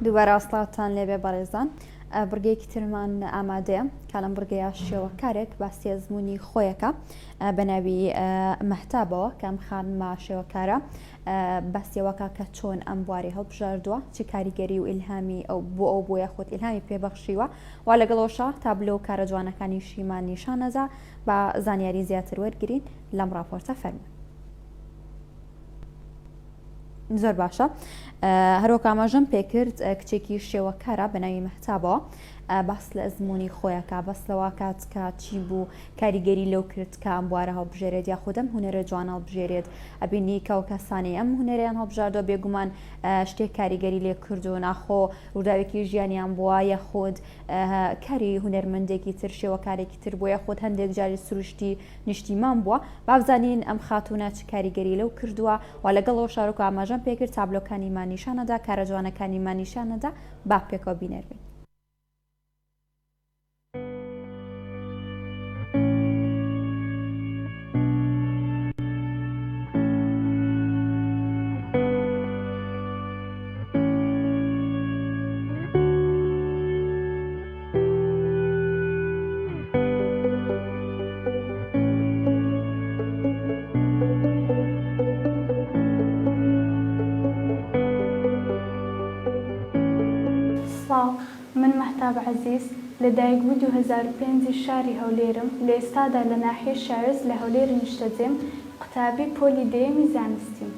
دووبارە سڵاوتان لێبێ بەڕێزان بڕگەیەکی ترمان ئامادەیە کە لەم بڕگەیە شێوەکارێک باسی ئەزمموی خۆیەکە بە ناوی مەهتابەوە کە ئەم خانمە شێوەکارە باسیەوەکە کە چۆن ئەم بواری هەڵبژاردووە چی کاریگەری و ئیلهامی ئەو بۆ ئەو بۆ یاخود ئیلهامی پێبەخشیوە و لەگەڵەوەشا تابلۆ و کارە جوانەکانی شیمان نیشانەدا با زانیاری زیاتر وەرگین لەم راپۆرتە فەرموون. زۆر باشە هەروەک ئاماژەم پێکرد کچێکی شێوەکارە بە ناوی مەهتابەوە باس لە ئەزمموی خۆیەکە بەس لەوە کات کە چی بوو کاریگەری لەو کرد کە ئەم بوارە هەڵبژێرێت یاخودەم هونەرە جوان هەڵبژێرێت ئەبینی کە و کەسانی ئەم هونەریان هەڵبژاردووە بێگومان شتێک کاریگەری لێ کرد و ناخۆ ڕووداوێکی ژیانیان بووە یاخود کاری هونەرمەندێکی تر شێوەکارێکی تر بوو یاخود هەندێک جاری سروشتی نیشتیمان بووە بابزانین ئەم خاتوونە چ کاریگەری لەو کردووە و لەگەڵ ئەو شارۆکە ئاماژەم پێکرد تابلۆکانیمان نیشانەدا کارە جوانەکانیمان نیشانەدا با پێکەوە بینەر بین. سڵاو، من مەهتاب عەزیز، لە دایکبووی 2005 ی شاری هەولێرم، لە ئێستادا لە ناحیەی شاوێس لە هەولێر نیشتەجێم، قوتابی پۆلی دەیەمی زانستیم.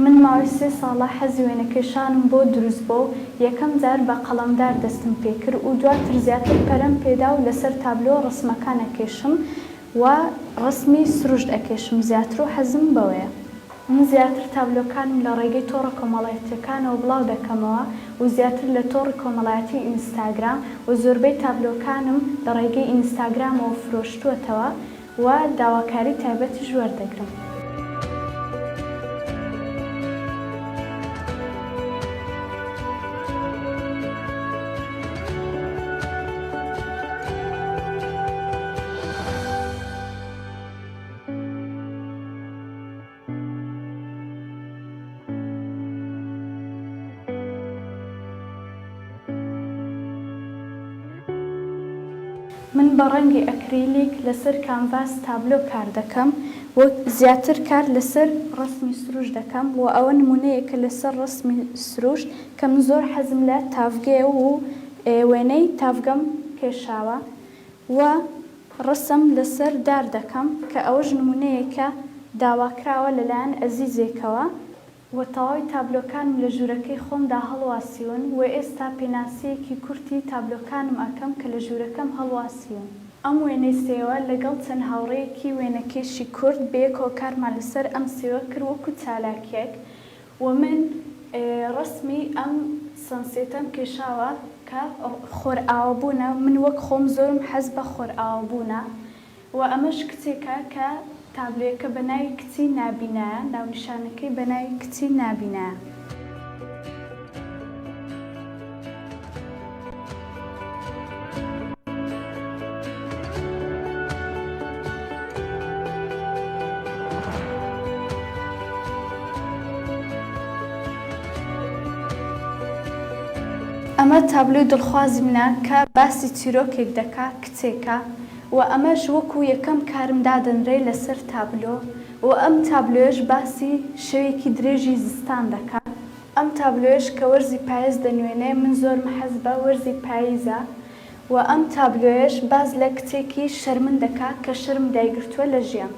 من ماوەی سێ ساڵە حەزی وێنەکێشانم بۆ دروست بۆ و یەکەم جار بە قەڵەمدار دەستم پێکرد و دواتر زیاتر پەرەم پێدا و لەسەر تابلۆ ڕەسمەکان ئەکێشم و ڕەسمی سروشت ئەکێشم زیاتر و حەزم بەوەیە. من زیاتر تابلۆکانم لە ڕێگەی تۆڕە کۆمەڵایەتیەکانەوە بڵاو دەکەمەوە و زیاتر لە تۆڕی کۆمەڵایەتی ئینستاگرام و زۆربەی تابلۆکانم لە ڕێگەی ئینستاگرامەوە فرۆشتووەتەوە و داواکاری تایبەتیش وەردەگرم. من بە ڕەنگی ئەکریلیک لەسەر کانڤاس تابلۆ کار دەکەم و زیاتر کار لەسەر ڕەسمی سروشت دەکەم و ئەوە نمونەیەکە لەسەر ڕەسمی سروشت کە من زۆر حەزم لە تاڤگەیە و وێنەی تاڤگەم کێشاوە و ڕەسم لەسەر دار دەکەم کە ئەوەش نمونەیەکە داواکراوە لەلایەن ئەزیزێکەوە. وە تەواوی تابلۆکانم لە ژوورەکەی خۆمدا هەڵواسیون وە ئێستا پێناسەیەکی کورتی تابلۆکانم ئەکەم کە لە ژوورەکەم هەڵواسیون. ئەم وێنەی سێوە لەگەڵ چەند هاوڕێیەکی وێنەکێشی کورد بەیەکەوە کارمان لەسەر ئەم سێوە کرد وەکو چالاکیەک وە من ڕەسمی ئەم sunset ەم کێشاوە کە خۆرئاوابوونە من وەک خۆم زۆرم حەز بە خۆرئاوابوونە وە ئەمەش کچێکە کە تابلۆیەکە بە ناوی کچی نابینایە ناونیشانەکەی بە ناوی کچی نابینایە. ئەمە تابلۆی دڵخوازی منە کە باسی چیرۆکێک دەکا کچێکە و ئەمەش وەکو یەکەم کارم دادەنرێ لەسەر تابلۆ و ئەم تابلۆیەش باسی شەوێکی درێژی زستان دەکا. ئەم تابلۆیەش کە وەرزی پایز دەنوێنێ من زۆرم حەز بە وەرزی پایزە و ئەم تابلۆیەش باس لە کچێکی شەرمن دەکا کە شەرم دایگرتووە لە ژیان.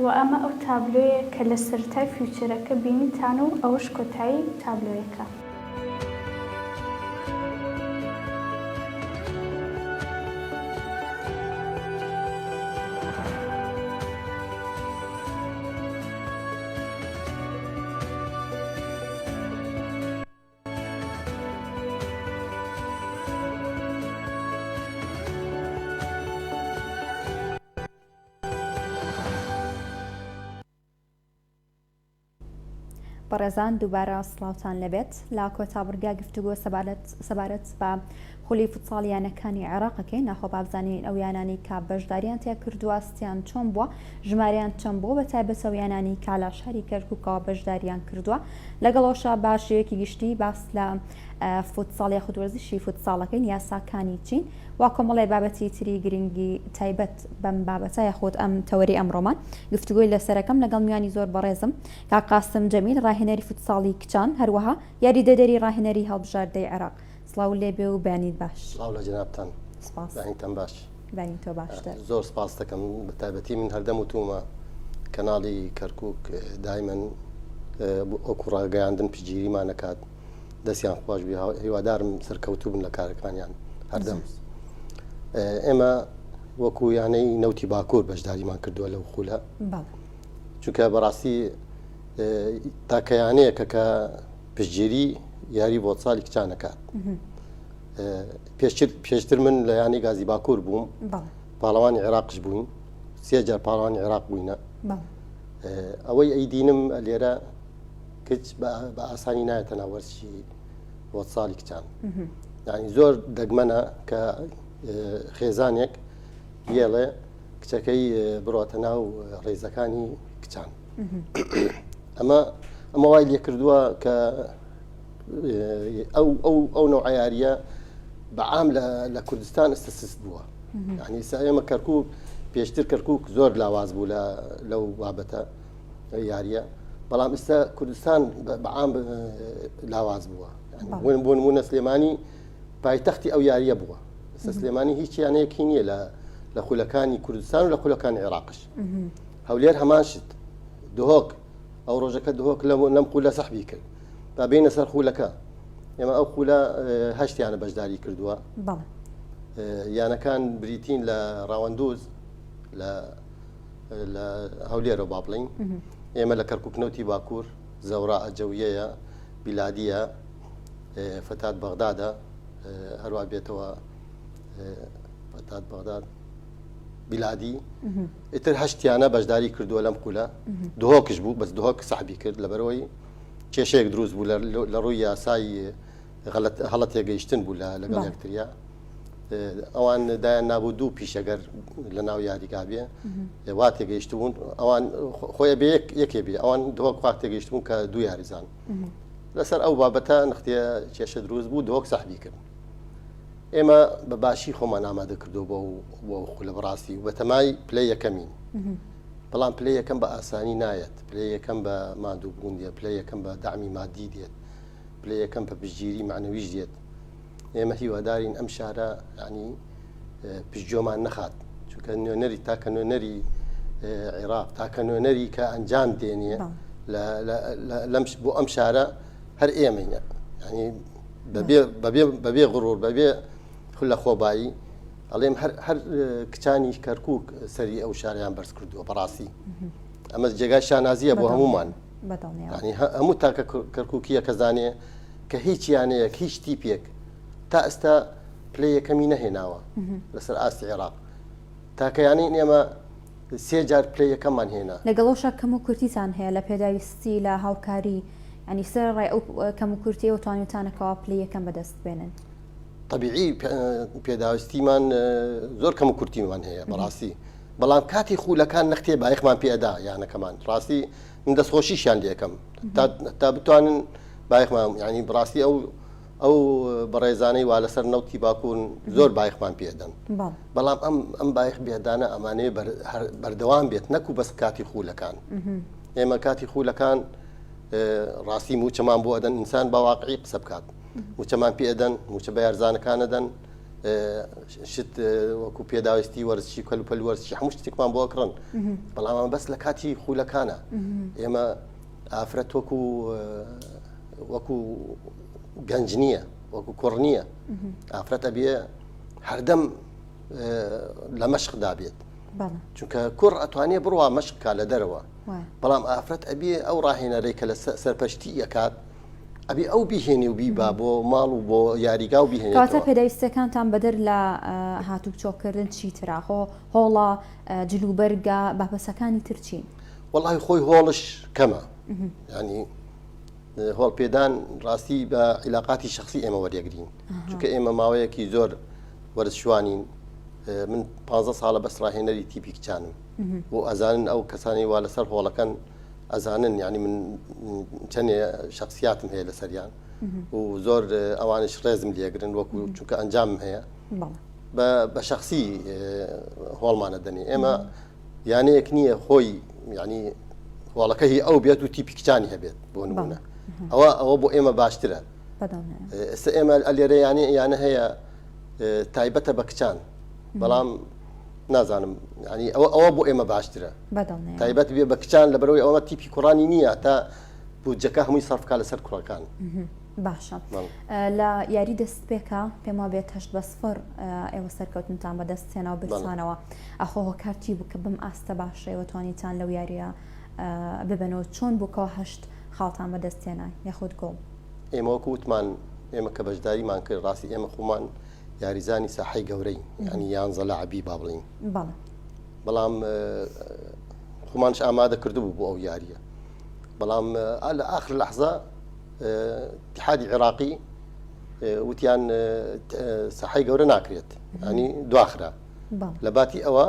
و ئەمە ئەو تابلۆیە کە لە سەرەتای feature ەکە بینیتان و ئەوەش کۆتایی تابلۆیەکە. بەڕێزان دووبارە سڵاوتان لەبێت لە کۆتا بڕگا گفتوگۆ سەبارەت سەبارەت بە خولی فوتساڵ یانەکانی عێراقەکەی ناخۆ بابزانین ئەو یانانی کە بەشداریان تیا کردووە ستیان چۆن بووە ژماریان چەند بووە بە تایبەت ئەو یانانی کە لە شاری کەرکووکەوە بەشداریان کردووە لەگەڵەوەشا بە شێوەیەکی گشتی باس لە. فوتساڵ یاخود وەرزشی فوتساڵەکەین یاساکانی چین و کۆمەڵێ بابەتی تری گرنگی تایبەت بەم بابەتە یاخود ئەم تەوەری ئەمڕۆمان گفتوگۆی لەسەرەکەم لەگەڵ میوانی زۆر بەڕێزم کاک قاسم جەمیل ڕاهێنەری فوتساڵی کچان هەروەها یاریدەدەری ڕاهێنەری هەڵبژاردەی عێراق سڵاو لێبێ و بەیانیت باش. سڵاو لە جەنابتان. سپاس. بەیانیتان باش. بەیانی تۆ باشتر. زۆر سپاس دەکەم بە تایبەتی من هەردەم وتومە کەناڵی کەرکک دایمەن وەکو ڕاگەیاندن پشتگیریمان ئەکات دەستیان خۆش بێ هیوادارم سەرکەوتوو بن لە کارەکانیان هەردەم ئێمە وەکو یانەی نەوتی باکوور بەشداریمان کردووە لەو خولە چونکە بەڕاستی تاکە یانەیەکە کە پشتگیری یاری فوتساڵی کچان ئەکات پێشتر من لە یانەی گازی باکوور بووم پاڵەوانی عێراقش بووین سێ جار پاڵەوانی عێراق بووینە ئەوەی ئەیدینم لێرە کچ بە ئاسانی نایەتە ناو وەرزشی فوتساڵی کچان یعنی زۆر دەگمەنە کە خێزانێک یێڵێ کچەکەی بڕاتە ناو ڕێزەکانی کچان ئەمە ئەمە وای لێ کردووە کە ئەو ئەو ئەو نەوعیاریە بەعام لە کوردستان ئێستا سست بووە یعنی ئێستا ئێمە کەرکک پێشتر کەرکک زۆر لاواز بوو لە لەو بابەتە یاریە بەڵام ئێستا کوردستان بەعام لاواز بووە بۆ نمونە سلێمانی پایتەختی ئەو یاریە بووە ئێستا سلێمانی هیچ یانەیەکی نییە لە لە خولەکانی کوردستان و لە خولەکانی عێراقش هەولێر هەمان شت دهۆک ئەو ڕۆژەکە دهۆک لەم خولە سەحبی کرد با بینە سەر خولەکە ئێمە ئەو خولە هەشتیانە بەشداری کردووە یانەکان بریتین لە ڕاوەندوز لە لە هەولێرەوە با بڵین ئێمە لە کەرکک نەوتی باکوور زەورا ئەجەویەیە بیلادیە فەتات بەغدادە هەروە بێتەوە فەتات بەغداد بیلادی ئیتر هەشتیانە بەشداری کردووە لەم خولە دهۆکش بوو بەس دهۆک سەحبی کرد لەبەرەوەی کێشەیەک دروست بوو لە ڕووی یاسایی هەڵە تێگەیشتن بوو لە لەگەڵ یەکتریا ئەوان دایان نابوو دوو پیشەگەر لە ناو یاریگا بێ وا تێگەیشت بوون ئەوان خۆی بێ یەکێ بێ ئەوان دهۆک وا تێگەیشت بوون کە دوو یاریزان لەسەر ئەو بابەتە نختێ کێشە دروست بوو دهۆک سەحبی کرد ئێمە بە باشی خۆمان ئامادە کردو بۆ بۆ خولە بەڕاستی و بەتەمای پلەی یەکەمین بەڵام پلەی یەکەم بە ئاسانی نایەت پلەی یەکەم بە ماندووبوون دێت پلەی یەکەم بە دەعمی مادی دێت پلەی یەکەم بە پشتگیری معنەویش دێت ئێمە هیوادارین ئەم شارە ینی پشتگۆمان نەخات چونکە نوێنەری تاکە نوێنەری عێراق تاکە نوێنەری کە ئەنجام دێنێ لەم بۆ ئەم شارە هەر ئێمەینە ینی بەبێ بەبێ بەبێ غرور بەبێ لە خۆبایی ئەڵێم هەر هەر کچانی کەرکک سەری ئەو شاریان بەرز کردووە بەڕاستی ئەمە جێگای شانازیە بۆ هەمومان هەموو تاکە کەرککیە کە زانێ کە هیچ یانەیەک هیچ تیپێک تا ئێستا پلەی یەکەمی نەهێناوە لەسەر ئاستی عێراق تاکە یانەی ئێمە سێ جار پلەی یەکەممان هێنا. لەگەڵ ئەوشا کەموکورتیتان هەیە لە پێداویستی لە هاوکاری یانی سەرەڕای ئەو کەموکورتیەوە توانیوتانە کەوا پلەی یەکەم بەدەست بێنن؟ تەبیعی پێداویستیمان زۆر کەموکورتیمان هەیە بەڕاستی بەڵام کاتی خولەکان نەختێ بایەخمان پێ ئەدا یانەکەمان ڕاستی من دەستخۆشیشیان لێکەم تا بتوانن بایەخمان یعنی بڕاستی ئەو ئەو بەڕێزانەی وا لەسەر نەوتی باکوورن زۆر بایەخمان پێ دەن بەڵام ئەم ئەم بایەخ بێدانە ئەمانەیە بەردەوام بێت نەکو بەس کاتی خولەکان ئێمە کاتی خولەکان ڕاستی موچەمان بۆ ئەدەن ئینسان بە واقعی قسە بکات موچەمان پێ ئەدەن موچە بە یارزانەکان ئەدەن شت وەکو پێداویستی وەرزشی کەلوپەل وەرزشی هەموو شتێکمان بۆ ئەکڕن بەڵام ئەمە بەس لە کاتی خولەکانە ئێمە ئافرەت وەکو وەکو گەنج نییە وەکو کوڕ نییە ئافرەت ئەبێ هەردەم لە مەشقدا بێت چونکە کوڕ ئەتوانێ بڕوا مەشق کا لە دەرەوە بەڵام ئافرەت ئەبێ ئەو ڕاهێنەرەی کە لە سەرپەشتی ئەکات ئەبێ ئەو بیهێنی و بیبا بۆ ماڵ و بۆ یاریگا و بیهێنێتەوە. کەواتە پێداویستیەکانتان بەدەر لە هاتوچۆکردن چی ترە؟ خۆ هۆڵە، جلوبەرگە، بابەتەکانی تر چین؟ وەڵاهی خۆی هۆڵش کەمە یانی هۆڵ پێدان ڕاستی بە عیلاقاتی شخصی ئێمە وەریەگرین چونکە ئێمە ماوەیەکی زۆر وەرزشوانین من 15 ساڵە بەس ڕاهێنەری تیپی کچانم بۆ ئەزانن ئەو کەسانی وا لەسەر هۆڵەکەن ئەزانن یعنی من چەندێ شخصیاتم هەیە لەسەریان. و زۆر ئەوانش ڕێزم لێگرن وەکو چونکە ئەنجامم هەیە بە شخصی هۆڵمانە دەنێ ئێمە یانەیەک نییە خۆی یعنی هۆڵەکە هی ئەو بێت و تیپی کچانی هەبێت بۆ نمونە ئەوە ئەوە بۆ ئێمە باشترە ئێستا ئێمە ئەلێرە یانە یانە هەیە تایبەتە بە کچان بەڵام نازانم ینی ئەوە ئەوە بۆ ئێمە باشترە تایبەت بێ بە کچان لە بەرەوەی ئەوە تیپی کوڕانی نییە تا بودجەکە هەمووی سەرفکا لەسەر کوڕەکان. باشە لە یاری دەستپێکا پێم وابێت هەشت بە سفر ئێوە سەرکەوتنتان بەدەست هێنا و برسانەوە ئەخۆ هۆکار چی بوو کە بەم ئاستە باشە ئێوە توانیتان لەو یاریە ببەنەوە چۆن بوو کەوا هەشت خاڵتان بەدەست هێنا یاخود گۆڵ؟ ئێمە وەکو وتمان ئێمە کە بەشداریمان کرد ڕاستی ئێمە خۆمان یاریزانی ساحەی گەورەین یعنی یانزە لاعبی با بڵین بەڵام خۆمانش ئامادە کردبوو بۆ ئەو یاریە بەڵام لە آخر لەحزە اتحادی عێراقی وتیان ساحەی گەورە ناکرێت ینی دواخرا لە باتی ئەوە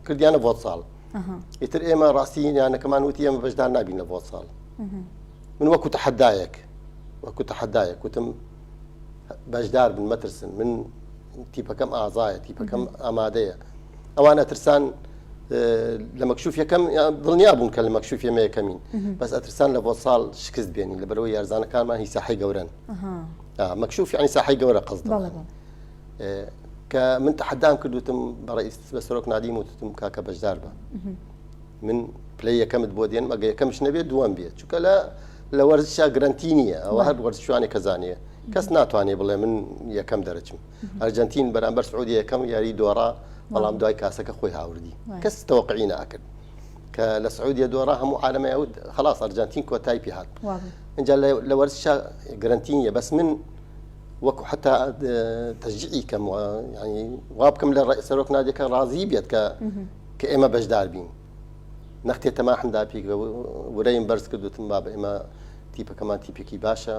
کردیانە ڤۆتساڵ ئیتر ئێمە ڕاستی یانەکەمان وتی ئێمە بەشدار نابین لە ڤۆتساڵ من وەکو تەحەدایەک وەکو تەحەدایەک وتم بەشدار بن مەترسن من تیپەکەم ئازایە تیپەکەم ئامادەیە ئەوان ئەترسان لە مەکشوف یەکەم دڵنیا بوون کە لە مەکشوف ئێمە یەکەمین بەس ئەترسان لە ڤۆتساڵ شکست بێنین لە بەرەوەی یارزانەکانمان هی ساحەی گەورەن مەکشوف یعنی ساحەی گەورە قەزد کە من تەحەدام کردوتم بە ڕئیس بە سەرۆک نادیم وتم کاکە بەشدار بە من پلەی یەکەمت بۆ دێنم ئەگە یەکەمش نەبێت دووەم بێت چونکە لە لە وەرزشا گرنتی نییە ئەوە هەر وەرزشوانێک کە زانیە کەس ناتوانێت بڵێ من یەکەم دەرەچم ئەرجنتین بەرامبەر سعودی یەکەم یاری دۆڕا بەڵام دوای کاسەکە خۆی هاوردی کەس تەوەقعی ناکرد کە لە سعودیە دۆڕا هەموو عالەمە ئەوت خلاص ئەرجنتین کۆتای پێ هات اینجا لە وەرزشا گرنتی نییە بەس من وەکو حتا تەشجیعی کەم ینی وا بکەم لە سەرۆک نادیەکە ڕازی بێت کە کە ئێمە بەشدار بین نەختێ تەماحم دا پێک ورەیم بەرز کرد وتم بابە ئێمە تیپەکەمان تیپێکی باشە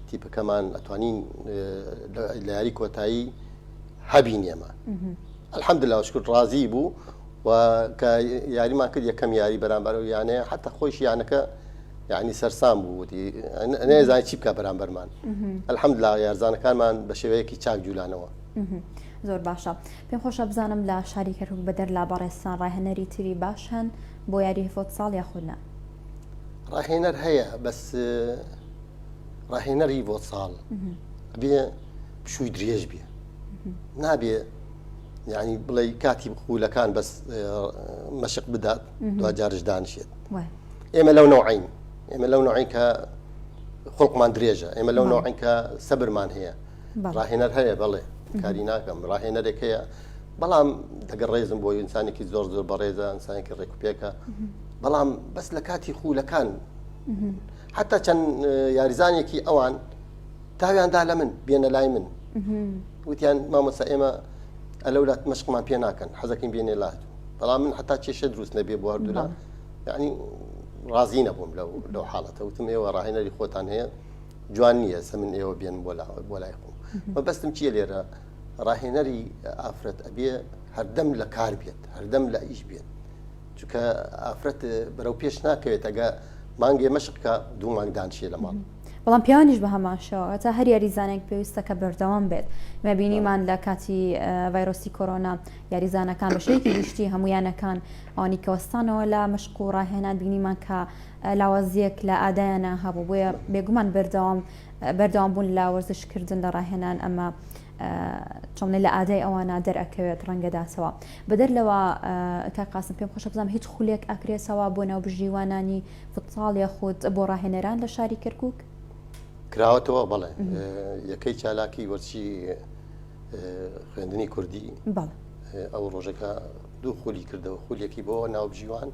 تیپەکەمان ئەتوانین لە یاری کۆتایی هەبین ئێمە الحمدلله شکر ڕازی بوو و کە یاریمان کرد یەکەم یاری بەرامبەر و یانەیە حتا خۆش یانەکە یعنی سەرسام بوو وتی نەیزانی چی بکە بەرامبەرمان الحمدلله یارزانەکانمان بە شێوەیەکی چاک جوولانەوە زۆر باشە پێم خۆشە بزانم لە شاری کەرکوک بەدەر لە بەڕێزتان ڕاهێنەری تری باش هەن بۆ یاری فۆتساڵ یاخود نا؟ ڕاهێنەر هەیە بەس ڕاهێنەری ڤۆتساڵ بێ پشووی درێژ بێ نابێ یعنی بڵێ کاتی خولەکان بەس مەشق بدات دوجارش دانیشێت ئێمە لەو نەوعین ئێمە لەو نەوعین کە خڵقمان درێژە ئێمە لەو نەوعین کە سەبرمان هەیە ڕاهێنەر هەیە بەڵێ کاری ناکەم ڕاهێنەرێک هەیە بەڵام دەگەڕ ڕێزم بۆ ئینسانێکی زۆر زۆر بەڕێزە ئینسانێکی ڕێکوپێکە بەڵام بەس لە کاتی خولەکان حتا چەند یاریزانێکی ئەوان تاویاندا لە من بێنە لای من وتیان مامۆسا ئێمە ئەلەولات مەشقمان پێ ناکەن حەزەکەین بێنێ لات بەڵام من حتا کێشە دروست نەبێ بۆ هەردوولا یعنی ڕازی نەبووم لەو لەو حاڵەتە وتم ئێوە ڕاهێنەری خۆتان هەیە جوان نییە سە من ئێوە بێن بۆ بۆ لای خۆم مەبەستم چییە لێرە ڕاهێنەری ئافرەت ئەبێ هەردەم لە کار بێت هەردەم لە ئیش بێت چونکە ئافرەت بەرەو پێش ناکەوێت ئەگە مانگێ مەشقکە دوو مانگ دانشێ لە ماڵ. بەڵام پیاوانیش بە هەمان شێوە واتە هەر یاریزانێک پێویستە کە بەردەوام بێت مە بینیمان لە کاتی ڤایرۆسی کۆرۆنا یاریزانەکان بە شێوەیەکی گشتی هەموو یانەکان ئەوانی کە وەستانەوە لە مەشق و ڕاهێنان بینیمان کە لاوازییەک لە ئادایانە هەبوو بۆیە بێگومان بەردەوام بەردەوام بوون لە وەرزشکردن لە ڕاهێنان ئەمە چۆنێ لە ئادای ئەوانە دەرئەکەوێت ڕەنگەداتەوە بەدەر لەوە کاک قاسم پێم خۆشە بزانم هیچ خولێک ئەکرێتەوە بۆ ناوبژیوانانی فوتساڵ یاخود بۆ ڕاهێنەران لە شاری کەرکک کراوەتەوە بەڵێ یەکەی چالاکی وەرزشی خوێندنی کوردی ئەو ڕۆژەکە دوو خولی کردەوە خولێکی بۆ ناوبژیوان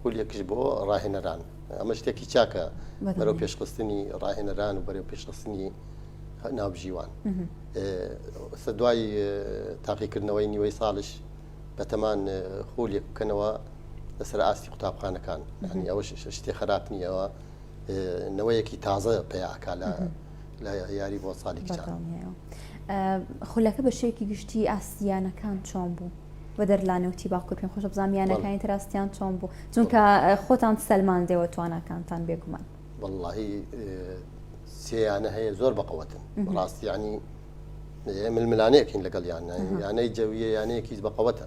خولێکش بۆ ڕاهێنەران ئەمە شتێکی چاکە بەرەو پێشخستنی ڕاهێنەران و بەرەو پێشخستنی ناوبژیوان سە دوای تاقیکردنەوەی نیوەی ساڵش بەتەمان خولێک بکەنەوە لەسەر ئاستی قوتابخانەکان ینی ئەوە شتێ خراپ نییەوە نەوەیەکی تازە پەیاکە لە لە یاری بۆ ساڵی کچان. خولەکە بە شێوەیەکی گشتی ئاستی یانەکان چۆن بوو؟ بەدەر لە نەوتی باکوور پێم خۆشە بزانم یانەکانی تر ئاستیان چۆن بوو چونکە خۆتان سەلماندەوە تواناکانتان بێگومان. وەڵڵاهی. سێیانە هەیە زۆر بەقوەتن ڕاستی ینی ململانێکین لەگەڵ یان یانەی جەویە یانەیەکی بەقوەتە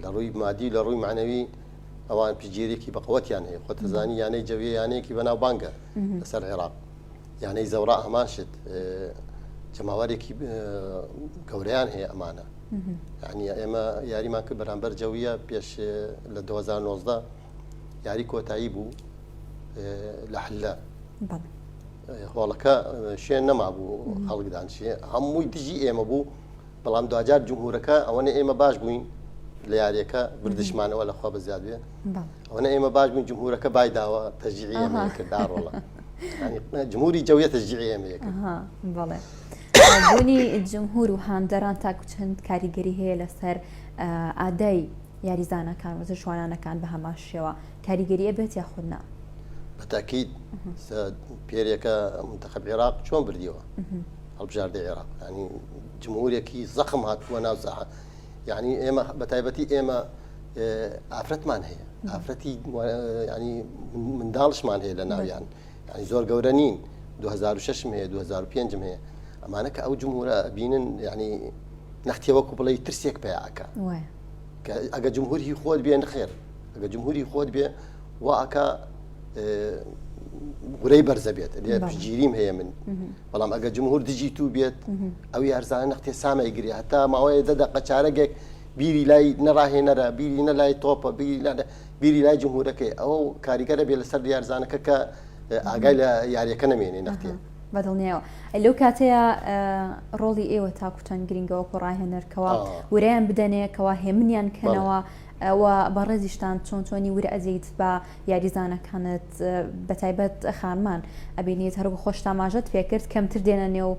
لە ڕووی مادی لە ڕووی معنەوی ئەوان پشتگیریەکی بەقوەتیان هەیە خۆتەزانی یانەی جەویە یانەیەکی بەناوبانگە لەسەر عێراق یانەی زەورا هەمان شت جەماوەرێکی گەورەیان هەیە ئەمانە یعنی ئێمە یاریمان کرد بەرامبەر جەویە پێش لە 2019 یاری کۆتایی بوو لە حلە هۆڵەکە شوێن نەمابوو خەڵک دانشێ هەمووی دژی ئێمە بوو بەڵام دواجار جمهورەکە ئەوەنە ئێمە باش بووین لە یاریەکە بردشمانەوە لە خوا بەزیاد بێ ئەوەنە ئێمە باش بووین جمهورەکە بای داوە تەشجیعی ئێمە کرد ڕۆڵە جمهوری جەویە تەشجیعی ئێمە کرد بەڵێ بوونی جمهور و هاندەران تاکو چەند کاریگەری هەیە لەسەر ئادای یاریزانەکان وەرزشوانانەکان بە هەمان شێوە کاریگەری ئەبێت یاخود نا؟ بەتاکید پێرێکە منتەخەب عێراق چۆن بردیەوە هەڵبژاردەی عێراق ینی جمهورێکی زەخم هاتووە ناو ساحە یعنی ئێمە بە تایبەتی ئێمە ئافرەتمان هەیە ئافرەتی ینی منداڵشمان هەیە لە ناویان ینی زۆر گەورە نین 2006 هەیە 2005 هەیە ئەمانە کە ئەو جمهورە بینن ینی نەختێ وەکو بڵێ ترسێک پیاکە کە ئەگە جمهور هی خۆت بێ نخێر ئەگە جمهوری خۆت بێ وا ئەکا ورەی بەرزە بێت لێ پشتگیریم هەیە من بەڵام ئەگە جمهور دژی تو بێت ئەو یارزانە نەختێ سامەی گرێ هەتا ماوەیە دە دەقە چارەگێک بیری لای نەڕاهێنەرە بیری نە لای تۆپە بیری لای بیری لای جمهورەکەی ئەوە کاریگەرە بێ لەسەر یارزانەکە کە ئاگای لە یاریەکە نەمێنێ نەختێ بەدڵنیایەوە لەو کاتەیە ڕۆڵی ئێوە تاکو چەند گرنگە وەکو ڕاهێنەر کەوا ورەیان بدەنێ کەوا هێمنیان کەنەوە و بەڕێزیشتان چۆن چۆنی ورە ئەدەیت بە یاریزانەکانت بەتایبەت خانمان ئەبینیت هەروەک خۆشت ئاماژەت پێکرد کەمتر دێنە نێو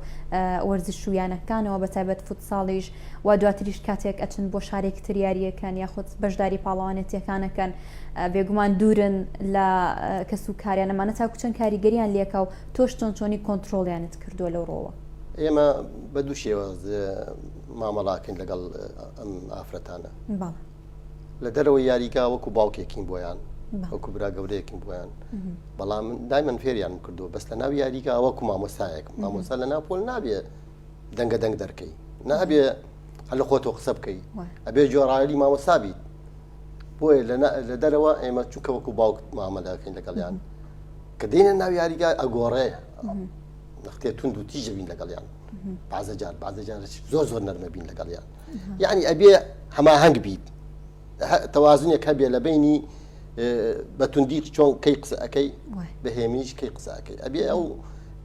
وەرزش و یانەکانەوە بەتایبەت فوتساڵیش و دواتریش کاتێک ئەچن بۆ شارێکی تر یاریەکەن یاخود بەشداری پاڵەوانێتیەکانەکەن بێگومان دوورن لە کەس و کاریان ئەمانە تاکو چەند کاریگەریان لێکا و تۆش چۆن چۆنی کۆنتترۆلیانت کردووە لەو ڕۆوە؟ ئێمە بە دوو شێواز مامەڵاکەین لەگەڵ ئەم ئافرەتانە لە دەرەوەی یاریگا وەکو باوکێکین بۆیان وەکو برا گەورەیەکین بۆیان بەڵام دایمەن فێریان کردووە بەس لە ناو یاریگا وەکو مامۆستایەک مامۆستا لە ناو پۆل نابێ دەنگە دەنگ دەرکەی نابێ هەر لە خۆتۆ قسە بکەی ئەبێ جۆرالی مامۆستا بیت بۆیە لە دەرەوە ئێمە چونکە وەکو باوک مامەلەکەین لەگەڵیان کە دێنە ناو یاریگا ئەگۆڕێ نەختێ توند و تیژە بین لەگەڵیان بازە جار بازە جار زۆر زۆر نەرمە بین لەگەڵیان یعنی ئەبێ هەماهەنگ بیت تەوازنێک هەبێ لە بینی بە توندی چۆن کەی قسە ئەەکەی بە هێمنیش کەی قسە ئەەکەی ئەبێ ئەو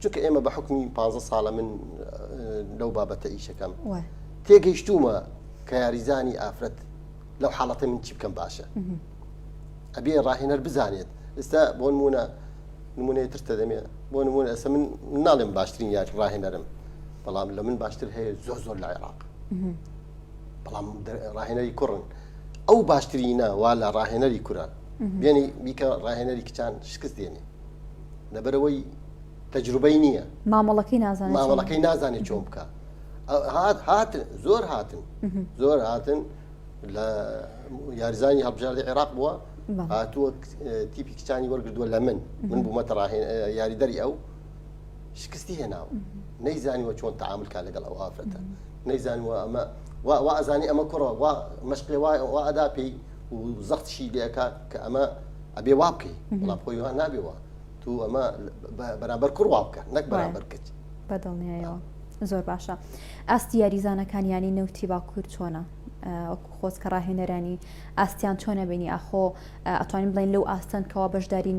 چونکە ئێمە بە حکمی پ ساڵە من لەو بابەتە ئیشەکەم تێگەیشتومە کە یاریزانی ئافرەت لەو حاڵەتە من چی بکەم باشە ئەبێ ڕاهێنەر بزانێت ئێستا بۆ نمونە نمونەی تر دەدەمێ بۆ نمونە ئێستا من ناڵێم باشترین یار ڕاهێنەرم بەڵام لە من باشتر هەیە زۆر زۆر لە عێراق بەڵام ڕاهێنەری کوڕن ئەو باشترینە وا لە ڕاهێنەری کورە بێنی بیکە ڕاهێنەری کچان شکست دێنێ لەبەرەوەی تەجروبەی نییە مامەڵەکەی نازانێت مامەڵەکەی نازانێت چۆن بکە هات هاتن زۆر هاتن زۆر هاتن لە یاریزانی هەڵبژاردەی عێراق بووە هاتووە تیپی کچانی وەرگردووە لە من من بوومەتە ڕاهێن یاریدەری ئەو شکستی هێناوە نەیزانیوە چۆن تعامل کا لەگەڵ ئەو ئافرەتە نەیزانیوە ئەمە وا ئەزانی ئەمە کوڕە وا مەشقێ وا وا ئەدا پێی و زەختشی لێکا کە ئەمە ئەبێ وا بکەی بەڵام خۆی وا نابێ وا تو ئەمە بەرامبەر کوڕ وا بکە نەک بەرامبەر کچ بەدڵنیایەوە زۆر باشە ئاستی یاریزانەکان یانی نەوتی باکوور چۆنە وەکو خۆت کە ڕاهێنەرانی ئاستیان چۆنە بینی ئاخۆ ئەتوانین بڵێن لەو ئاستەن کەوا بەشداری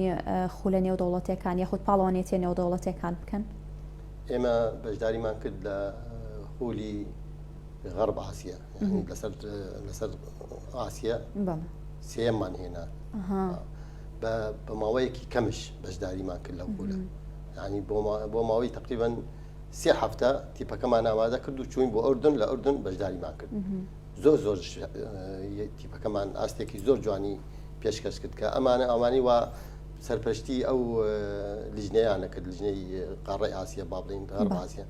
خولە نێودەوڵەتیەکان یاخود پاڵەوانێتیە نێودەوڵەتیەکان بکەن؟ ئێمە بەشداریمان کرد لە خولی غەرب ئاسیا لەسەر لەسەر ئاسیا سێمان هێنا بە ماوەیەکی کەمش بەشداریمان کرد لەو خولە ینی بۆ ماوەی تقریبا سێ هەفتە تیپەکەمان ئامادە کرد و چوین بۆ ئەردن لە ئەردن بەشداریمان کرد زۆر زۆر تیپەکەمان ئاستێکی زۆر جوانی پێشکەش کرد کە ئەمانە ئەوانی وا سەرپەرشتی ئەو لیژنەیانە کرد لیژنەی قاڕی ئاسیا با بڵین غەرب ئاسیا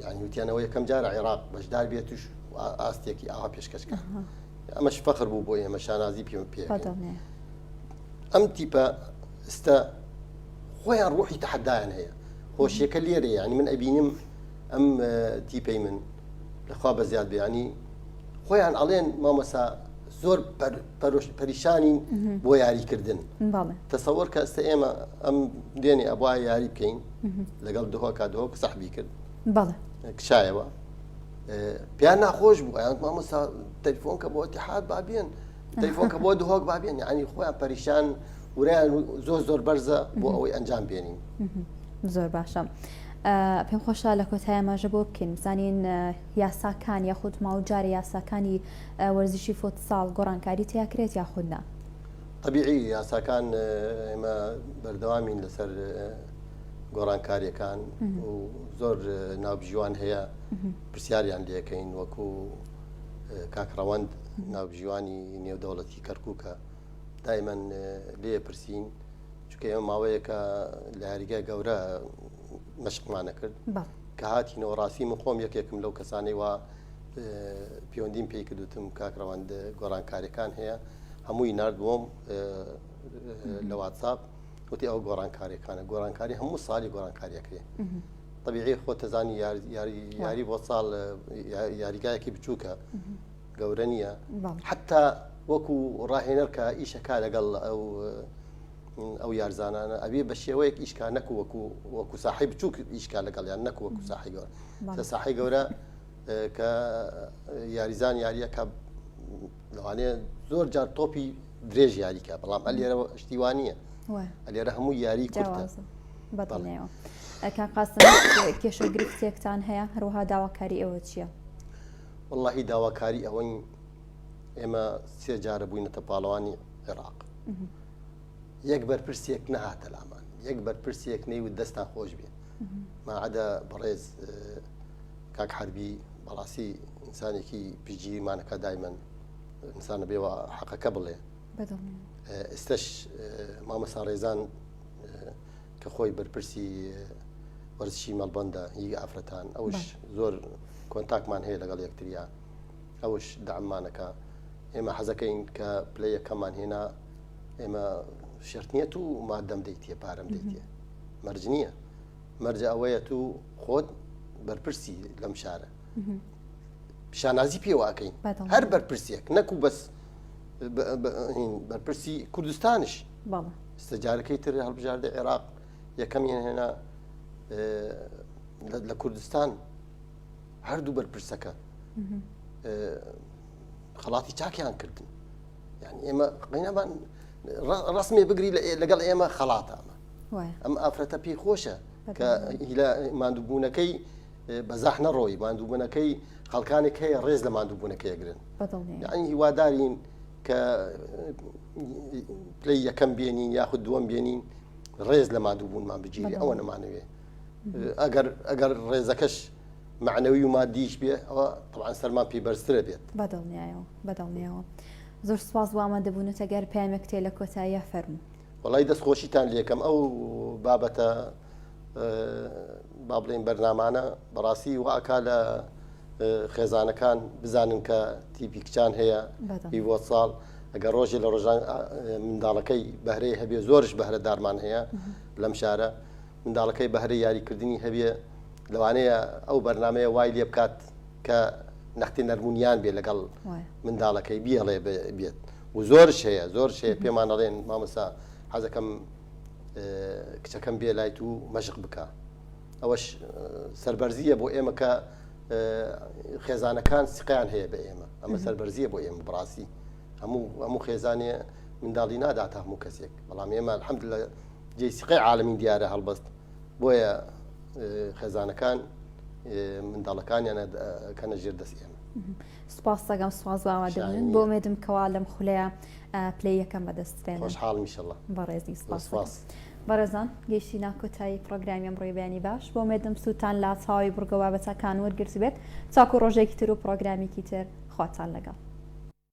یعنی وتیانەوە یەکەم جارە عێراق بەشدار بێتوش ئاستێکی ئاوا پێشکەش کرد ئەمەش فەخر بوو بۆ ئێمە شانازی پێ پێ ئەم تیپە ئستا خۆیان ڕوحی تەحەدایان هەیە. خۆشیەکە لێرە یعنی من ئەبینم ئەم تیپەی من لەخوا بە زیاد بیانی خۆیان ئەڵێن مامۆسا زۆر پەریشانین بۆ یاریکردن تەسەوەر کە ئێستا ئێمە ئەم دێنێ ئەبوا یاری بکەین لەگەڵ دهۆکا دهۆک سەحبی کرد کشایەوە پیان ناخۆش بوو ئەیان مامۆستا تەلیفۆن کە بۆ اتحاد با بێن تەلیفۆن کە بۆ دهۆک با بێن یعنی خۆیان پەریشان ورەیان زۆر زۆر بەرزە بۆ ئەوەی ئەنجام بێنین. زۆر باشە. پێم خۆشە لە کۆتای ئاماژە بۆ بکەین بزانین یاساکان یاخود ماوجارە یاساکانی وەرزشی فۆتساڵ گۆڕانکاری تیاکرێت یاخود نا؟ طبیعی یاساکان ئێمە بەردەوامین لەسەر گۆڕانکاریەکان و زۆر ناوبژیوان هەیە پرسیاریان لەکەین وەکو کاک ڕەوەند ناوبژیوانی نێودەوڵەتی کەرکووکە دایمەن لێ پرسین چونکە ئێمە ماوەیەکە لە یاریگای گەورە مەشقمانە کرد کە هاتینەوە ڕاستی من خۆم یەکێکم لەو کەسانەی وا پەیوەندیم پێی کردوتم کاک ڕەوەند گۆڕانکاریەکان هەیە هەمووی نرد بۆم لە واتساپ وتی ئەو گۆڕانکاریەکانە گۆڕانکاری هەموو ساڵی گۆڕانکاریەکرێ طبیعی خۆ تەزانی یاری بۆ ساڵ یاریگایەکی بچووکە گەورە نییە حتا وەکو ڕاهێنەر کە ئیشەکە لەگەڵ ئەو ئەو یارزانانە ئەبێ بە شێوەیەک ئیشکا نەکو وەکو وەکو ساحی بچووک ئیشکا لەگەڵیان نەکو وەکو ساحی گەورە لە ساحی گەورە کە یاریزان یاریەکە لەوانەیە زۆر جار تۆپی درێژ یاریکە بەڵام ئەلێرەوە شتیوانە ئەلێرە هەموو یاری کورتە بەدڵنیایەوە کاک قاسم کێشە گرفتێکتان هەیە هەروەها داواکاری ئێوە چییە؟ وەڵاهی داواکاری ئەوەین ئێمە سێ جارە بووینەتە پاڵەوانی عێراق یەک بەرپرسێک نەهاتە لامان یەک بەرپرسێک نەیوت دەستان خۆش بێ ماعدا بەڕێز کاک حربی بەڕاستی ئینسانێکی پشتگیریمانەکە دایمەن ئینسانە بێوە حەقەکە بڵێ ئێستش مامەسا ڕێزان کە خۆی بەرپرسی وەرزشی مەڵبەندە هی ئافرەتان ئەوش زۆر کۆنتاکمان هەیە لەگەڵ یەکتریا ئەوش دامانەکە ئێمە حەزەکەین کە پلە یەکەمان هێنا ئێمە شرت نییە تو مادەم دەیتێ پارەم دەیتێ مەرج نییە مەرجە ئەوەیە تو خۆت بەرپرسی لەم شارە شانازی پێوەکەین هەر بەرپرسێک نەکو بەس بەرپرسی کوردستانش سەجارەکەی تر هەڵبژاردە عێراق یەکەمیان هێنا لە کوردستان هەردوو بەرپرسەکە خەڵاتی چاکیان کردن یعنی ئێمە قینەمان ڕسمێ بگری لەگەڵ ئێمە خەڵاتە ئەمە ئەم ئافرەتە پێی خۆشە کە هیلا ماندووبوونەکەی بەزاح نەڕۆی ماندووبوونەکەی خەڵکانێک هەیە ڕێز لە ماندووبوونەکەی گرن یعنی هیوادارین کە پلەی یەکەم بێنین یاخود دووەم بێنین ڕێز لە ماندووبوونمان بگیری ئەوە نەمانەوێ ئەگەر ئەگەر ڕێزەکەش معنەوی و مادیش بێ ئەوە طبعا سەرمان پێی بەرزترە بێت. بەدڵنیایەوە بەدڵنیایەوە زۆر سوپاس بۆ ئامادەبوونت ئەگەر پەیامێک تێ لە کۆتاییا فەرموو. وەڵی دەست خۆشیتان لێکەم ئەو بابەتە با بڵێین بەرنامانە بەڕاستی واکا لە خێزانەکان بزانن کە تیپی کچان هەیە هیوە ساڵ ئەگەر ڕۆژێ لە ڕۆژان منداڵەکەی بەهرەی هەبێ زۆرش بەهرەدارمان هەیە لەم شارە منداڵەکەی بەهرەی یاریکردنی هەبێ لەوانەیە ئەو بەرنمەیە وای لێ بکات کە نەختی نەرمونیان بێ لەگەڵ منداڵەکەی بیڵێ بێت و زۆرش هەیە زۆر هەیە پێمان ئەڵێن مامۆستا حەزەکەم کچەکەم بێ لایت و مەشق بکە ئەوەش سەربەرزیە بۆ ئێمە کە خێزانەکان سقیان هەیە بە ئێمە ئەمە سەربەرزیە بۆ ئێمە بڕاستی هەموو هەموو خێزانێ منداڵی ناداتە هەموو کەسێک بەڵام ئێمە الحمد لە جێی سقەی عالمین دیارە هەڵبەست بۆیە خێزانەکان منداڵەکانیان کەنە ژێر دەست ئێمە. سپاس دەکەم سپاس بۆ ئامادەبوون بۆ ئومێدم کەوا لەم خولەیە پلەی یەکەم بەدەست بێنن. خۆشحاڵم ئیشەڵا. بەڕێزی سپاس. سپاس. بەڕێزان گەیشتینە کۆتایی پڕۆگرامی ئەمڕۆی بەیانی باش بۆ ئومێدم سوودتان لە تەواوی بڕگە و بابەتەکان وەرگرتبێت تاکو ڕۆژێکی تر و پڕۆگرامێکی تر خواتان لەگەڵ.